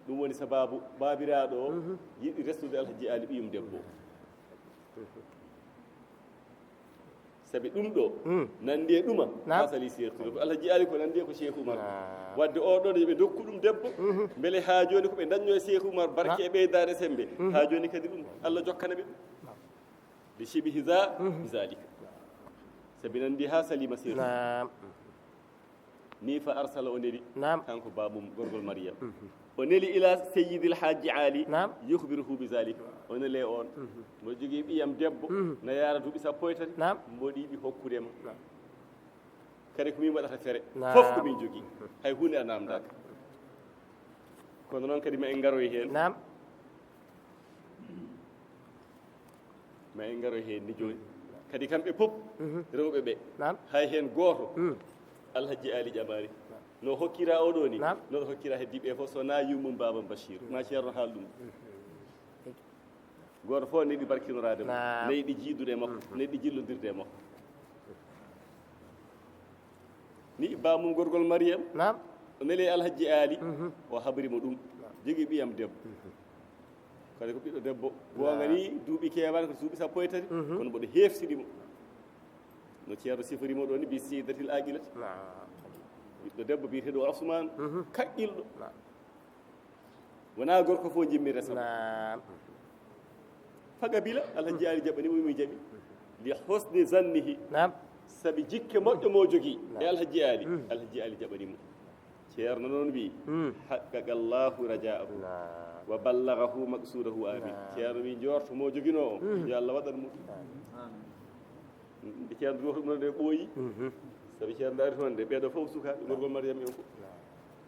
Ɗum woni sababu baabiraaɗo o Mhm. Yiɗi resnude Alhaji Ali ɓiyum debbo. Sabi ɗum ɗo, Mm. Nanndi e ɗuma, Naam. Asali sertude. Ko Alhaji Ali ko nanndi e ko Cheikh Oumar. Naam. Wadde o ɗon yo ɓe ndokku ɗum debbo, Mhm. Mbele haa jooni ko ɓe ndañño e Cheikh Oumar, barke Naam. E ɓeydaare sembe. Mhm. Haa jooni kadi ɗum, Allah jokkana ɓe ɗum. Naam. Li shibhi za, Mhm. Bi zalika. Sabi nan mbi ha salima sir. Naam. Ni fa arsala o neli. Naam. Kanko babum gorgol Maryam. O neli ila sayyidil hajji Ali. Naam. Yukhbiruhu bi zalik. O neli on. Mo jogi ɓiyam debbo. Na yara duuɓi sappo e tati. Naam. Mboɗi yiɗi hokkudema. Naam. Kadi ko min waɗata fere. Naam. Fof ko min jogi. Hay hunde a namdaka. Kono noon kadi ma en ngaroy heen. Naam. Ma en ngaroy heen ni jooni. Kadi kamɓe fof rewɓe ɓe. Naam. Hay heen gooto. Mm. Alhaji Ali ƴamaani. No hokkira oɗo ni. Naam. Noon hokkira heddiɓe fof so na yummum Baba Bachir. Ma Ceerno haal ɗum. Gooto fof neɗɗi barkinoraade mo. Naam. Neɗɗi jiidude e makko. Neɗɗi jillondirde e makko. Ni bamum gorgol Mariyam. Naam. O neli Alhaji Ali. O habri mo ɗum. Jogi ɓiyam debbo. Kadi ko ɓiɗɗo debbo. Goonga ni duuɓi keewaani ko duuɓi sappo e tati. Kono mboɗo heeftidi mo. No Ceerno sifori mo ɗo ni bi sidatil aqilati. Naam. Ɓiɗɗo debbo biyeteeɗo Ousmane. Kaqqilɗo. Naam. Wona gorko fof jimmi resam. Naam. Faqabila, Alhaji Ali jaɓani mo, mi jaɓi. Li husni zannihi. Naam. Sabi jikke moƴƴo mo jogi. Naam. E Alhaji Ali. Alhaji Ali jaɓani mo. Ceerno noon wi. Mm. Haqqaqa Allahu raja'ahu. Naam. Wa ballagahu maqsudahu, amin. Naam. Ceerno wi njorto mo joginoo o. Yo Allah waɗan mo ɗum. Nde Ceerno ɗo ɗum nde ɓooyi. Sabi Ceerno ndaari toon nde ɓeeɗo fof sukaaɓe gorgol Mariyam en fof.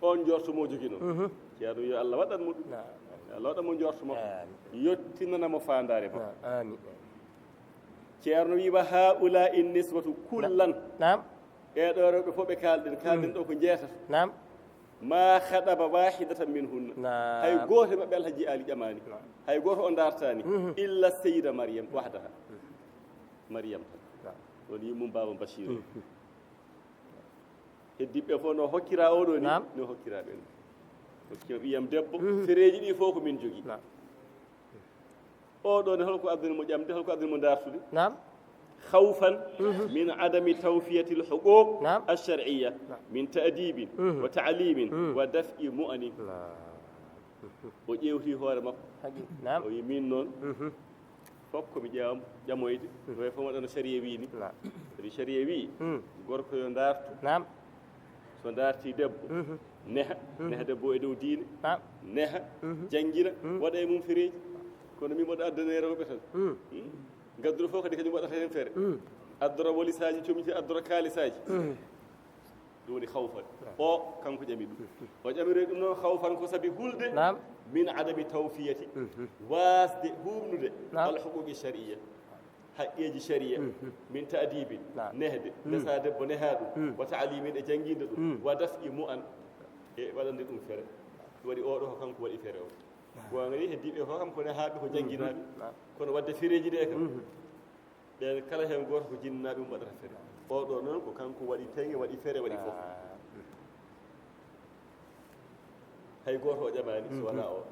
On njorto mo joginoo. Ceerno yo Allah waɗan mo ɗum. Allah waɗan mo njorto mo. Yottinana mo faandaare mo. Amin. Ceerno wi wa haula in niswatu kullan. Naam. Ɓeeɗo rewɓe fof ɓe kaalɗen, kaalɗen ɗo ko jeetata. Naam. Ma khadaba wahidatan minhunna. Naam. Hay gooto e maɓɓe Alhaji Ali ƴamaani. Hay gooto o dartaani. Illa Sayyida Mariyam wahdaha. Mariyam tan. Naam. Ɗon yummum Baba Bachir. Heddiɓe fof no hokkira oɗo ni. Naam. No hokkira ɓen. Hokkima ɓiyam debbo. Fereeji ɗi fof ko min jogi. Naam. Oɗo ne holko addani mo ƴamde, holko addani mo dartude? Naam. Khawfan min adami tawfiyatil huquq Naam. ash-shar'iyya min ta'dibin wa ta'limin wa daf'i mu'anin. Naam. O ƴeewti hoore makko. Haqi. Naam. O wi min noon. Fof ko mi ƴeewam ƴamoyde. Way fof waɗano sharia wi ni. Naam. Kadi sharia wi. Gorko yo dartu. Naam. So darti debbo. Neha. Neha debbo e dow diine. Naam. Neha. Janngina. Waɗa e mum fereeji. Kono min mboɗo addane rewɓe tan. Gadduro fof kadi kañum waɗata heen fere. Addora walisaaji comiti, addora kaalisaaji. Ɗum woni khawfan. O kanko ƴami ɗum. O ƴamiri ɗum noon khawfan ko sabi hulde. Naam. Min adami tawfiyati. Waasde huuɓnude. Naam. Al huquqi shar'iyya. Haqqeeji sharia. Min ta'dibin. Naam. Nehde. Ndesa debbo neha ɗum. Wa ta'limin e jannginde ɗum. Wa daf'i mu'an. E waɗande ɗum fere. Ɗum waɗi oɗo ko kanko waɗi fere o. Goonga ni heddiɓe fof kam ko nehaaɓe ko jannginaaɓe. Naam. Kono waɗde fereeji ɗe kam. Ɓen kala heen gooto ko jinnaaɓe mum waɗata fere. Oɗo noon ko kanko waɗi teŋe, waɗi fere, waɗi fof. Hay gooto o ƴamaani so wonaa oɗo.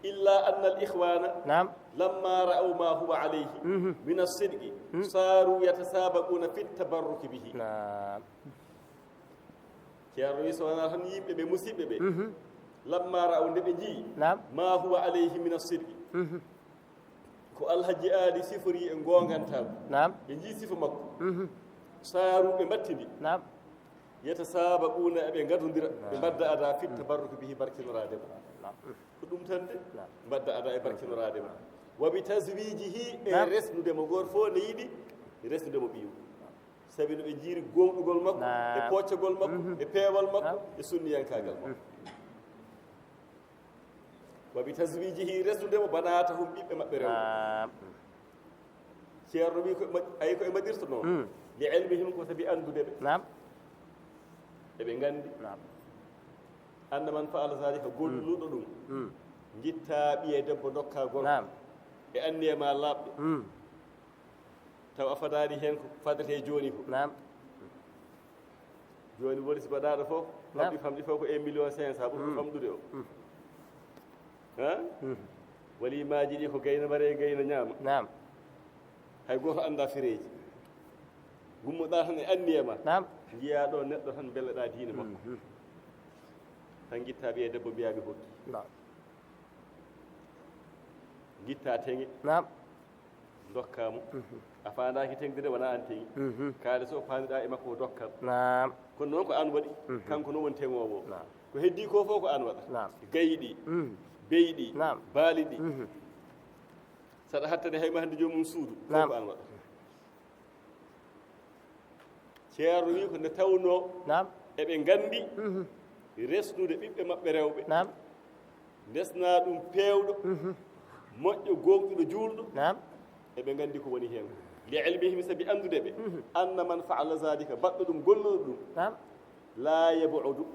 Illa anna al ikhwana Naam. lamma ra'aw ma huwa alayhi min as-sidqi saru yatasabaquna fi tabarruki bihi. Naam. Ceerno wi so wonaa tan yimɓe ɓe, musiɓɓe ɓe. Lamma ra'aw nde ɓe njii. Naam. Ma huwa alayhi min as-sidqi. Ko Alhaji Ali sifori e goongantaagu. Naam. Ɓe njii sifa makko. Saaru ɓe mbattidi. Naam. Yatasabaquna eɓe ngadodira. Ɓe mbadda ada fit tabarruki bihi barkinoraade mo. Ko ɗum tan de. Mbadda ada e barkinoraade mo. Wa bi tazwijihi e Naam. resnude mo gooto fof ne yiɗi resnude mo ɓiyum. Sabi no ɓe njiiri gooŋɗugol makko, Naam. e pooccagol makko, e peewal makko, Naam. E sunniyankaagal makko. Wa bi tazwijihi resnude mo banatahum ɓiɓɓe maɓɓe rewɓe. Naam. Ceerno wi ko ma-, ayi ko e mbaɗirta noon. Li ilmihim ko sabi anndude ɓe. Naam. Eɓe nganndi. Naam. Anna man fa'ala zalika golluɗo ɗum. Ngitta ɓiye debbo dokka gorko. Naam. E anniye ma laaɓɗe. Taw a fadaani heen ko fadete jooni ko. Naam. Jooni woni si mbaɗaaɗo fof. Naam. Famɗi famɗi fof ko un million cinq cent ɓuri famɗude o. Ha? Walimaaji ɗi ko gayna mare gayna ñaama. Naam. Hay gooto annda fereeji. Gummoɗaa tan e anniye ma. Naam. Njiyaa ɗo neɗɗo tan mbelleɗaa diine makko. Tan ngitta ɓiye debbo mbiyaa mi hokki. Naam. Ngitta teŋe. Naam. Dokka mo. A faandaaki teŋde de, wonaa aan teŋi. Kaali so o faandiɗaa e makko, o dokkal. Naam. Kono noon ko aan waɗi. Kanko noon woni teŋoowo o. Naam. Ko heddii ko fof ko aan waɗata. Naam. Gayɗi, beyɗi, baaliɗi. Saɗa hattani hay mahande joomum suudu, fof ko aan waɗata. Ceerno wi ko nde tawnoo, naam, eɓe nganndi resnude ɓiɓɓe maɓɓe rewɓe. Naam. Ndesnaa ɗum peewɗo, moƴƴo, gooŋɗuɗo, juulɗo. Naam. Eɓe nganndi ko woni heen. Li ilmihim, sabi anndude ɓe, anna man faala zalika, baɗɗo ɗum, golluɗo ɗum. Naam. Laa yabudu,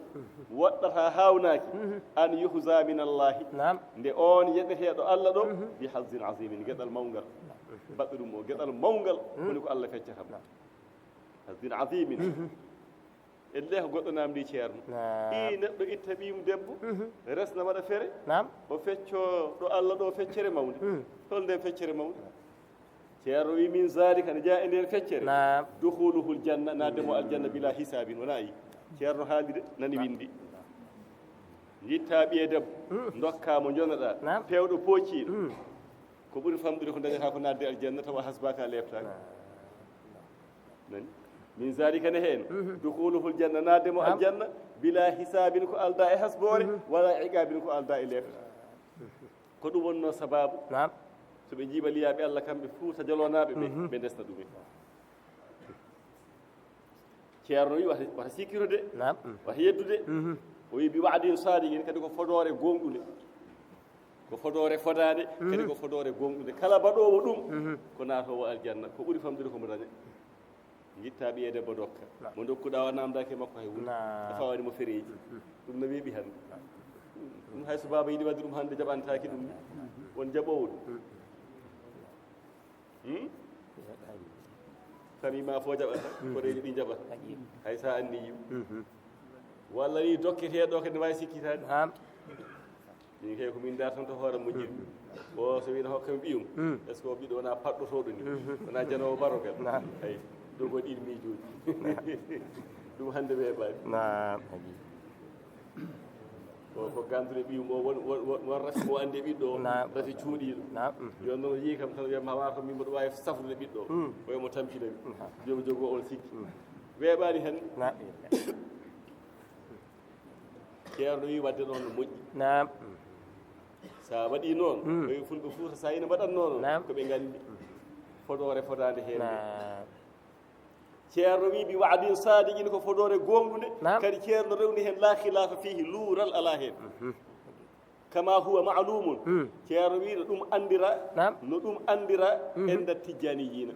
woɗɗata, haawnaaki, an yuhza min Allahi, naam, nde oon yeɗeteeɗo Allah ɗo, bi hazin azimin, geɗal mawngal. Baɗɗo ɗum o, geɗal mawngal, woni ko Allah feccata mo. Hazin azimin. Ellee ko goɗɗo naamndii ceerno. Naam. Ii neɗɗo itta ɓiyum debbo, resna, waɗa fere, naam, o feccoo ɗo Allah ɗo feccere mawnde. Hol nden feccere mawnde? Ceerno wi, min zalika, ne jeyaa e nden feccere. Naam. Dukhuluhul janna, naatde mo aljanna bila hisaabin, wonaa yi. Ceerno haali de, nani winndi. Njitta ɓiye debbo, ndokka mo, njonoɗaa, naam, peewɗo, poocciiɗo. Ko ɓuri famɗude ko dañata ko naatde aljanna tawa hasbaaka, a leeptaaka. Nani? Min zalika, ne heen. Dukhuluhul janna, naatde mo aljanna, bila hisaabin, ko aldaa e hasboore, wala iqaabin, ko aldaa e leepta. Ko ɗum wonnoo sabaabu. Naam. So ɓe njiiɓa liyaaɓe Allah kamɓe Fuuta Joloonaaɓe ɓe, ɓe ndesna ɗum en. Ceerno wi wata, wata sikkito de. Naam. Wata yeddu de. O wi bi wa'din sadiqin, kadi ko fodoore gooŋɗunde. Ko fodoore fodaande, kadi ko fodoore gooŋɗunde. Kala baɗoowo ɗum, ko naatoowo aljanna. Ko ɓuri famɗude ko mo daña. Ngitta ɓiye debbo, dokka. Naam. Mo ndokkuɗaa o naamndaaki e makko hay huunde. Naam. A fawaani mo fereeji. Ɗum no weeɓi hannde. Ɗum hay so baaba yiɗi waɗde ɗum hannde, jaɓantaake ɗum. Won jaɓoowo ɗum. Hmm? Famille ma fof jaɓata, koreeji ɗi jaɓata. Hay sa anni yiw. Walla ni dokketeeɗo kadi ne waawi sikkitaade. Naam. Min kay ko min dartanto hoore mo jiri. O so wino hokka mi ɓiyum. Est-ce que o ɓiɗɗo wona paɗɗotooɗo ni? Wona janoowo barogal? Naam. Ay, dogo ɗin miijooji. Ɗum hannde weeɓaani. Naam. Ko, ko ganduɗe ɓiyum o won, won, won, won rafi mo andi e ɓiɗɗo o. Naam. Rafi cuuɗiiɗo. Naam. Yo noon yii kam tan wiyama hawa ko min mboɗo waawi safrude ɓiɗɗo o. Ko yo mo tampina mi. Naam. Yo mi jogo on sikki. Weeɓaani hannde. Naam. Ceerno wi wadde noon no moƴƴi. Naam. Sa waɗi noon, ko e fulɓe Fuuta sa ina mbaɗatnoo noon, naam, ko ɓe nganndi. Fodoore fodaande heen nde. Naam. Ceerno wi bi wa'din sadiqin, ko fodoore gooŋɗunde. Naam. Kadi ceerno rewni heen, la khilafa fihi, luural alaa heen. Kama huwa ma'lumun. Ceerno wi no ɗum anndira, naam, no ɗum anndira enda tijjaaniyiina.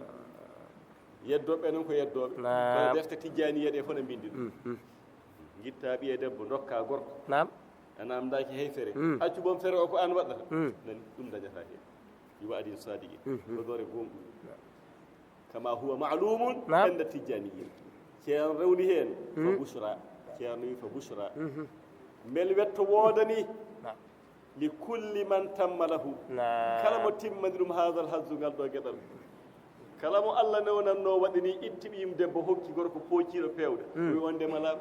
Yeddooɓe noon ko yeddooɓe. Naam. Kono defte tijjaaniya ɗe fof ne mbinndi ɗum. Ngitta ɓiye debbo, ndokka gorko. Naam. A naamndaaki hay fere. Accu boom fere o ko aan waɗata. Nani, ɗum dañata heen. Bi wa'din sadiqin. Fodoore gooŋɗunde. Kama huwa ma'lumun, naam, enda tijjaaniyiin. Ceerno rewni heen. Fa bushra. Ceerno wi fa bushra. Mbel wetto woodani. Naam. Li kulli man tamma lahu. Naam. Kala mo timmani ɗum haadal hazzu, ngal ɗo geɗal. Kala mo Allah newnannoo waɗi ni, itti ɓiyum debbo, hokki gorko poociiɗo peewɗo. O wi on de malaaɗo.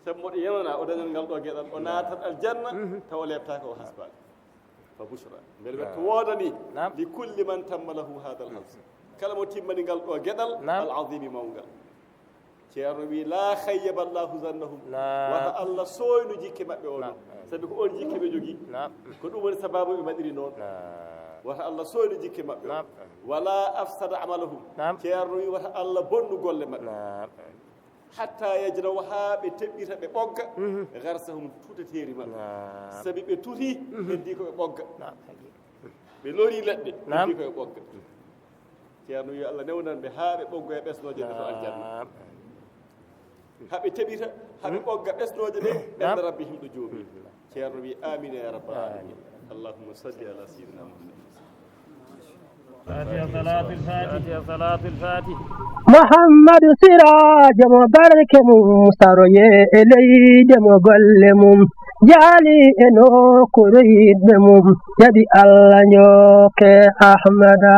Sabu mboɗo yenana o dañan ngal ɗo geɗal. O naatat aljanna, tawa o leeptaaka, o hasbaaka. Fa bushra. Mbel wetto woodani. Naam. Li kulli man tamma lahu haadal hazzu. Kala mo timmani ngal ɗo geɗal, naam, al azimi mawngal. Ceerno wi, la khayyaba Allahu zannahum. Naam. Wata Allah sooynu jikke maɓɓe o noon. Naam. Sabi ko on jikke ɓe jogii. Naam. Ko ɗum woni sababu ɓe mbaɗiri noon. Naam. Wata Allah sooynu jikke maɓɓe o. Naam. Wala afsada amalahum. Naam. Ceerno wi, wata Allah bonnu golle maɓɓe. Naam. Hatta yajnaw, haa ɓe teɓɓita, ɓe ɓogga. Gharsahum, tutateeri maɓɓe. Naam. Sabi ɓe tuti, heddii ko ɓe ɓogga. Naam. Ɓe lori leɗɗe, naam, heddii ko ɓe ɓogga. Ceerno wi Allah newnan ɓe haa ɓe ɓoggoya ɓesnooje ɗe to aljanna. Naam. Haa ɓe teɓita, haa ɓe ɓogga ɓesnooje ɗe, naam, enda rabbihim, ɗo joomi. Ceerno wi, amin ya rabbal alamin. Allahumma salli ala sayyidina Muhammad. Fatiha, salatul fatih. Fatiha, salatul fatih. Muhammadu Siraajo mo barke mum, saroye e leyde mo golle mum, jaali e nokkuure yiɗɓe mum, jaɓi Allah njooke Ahmada.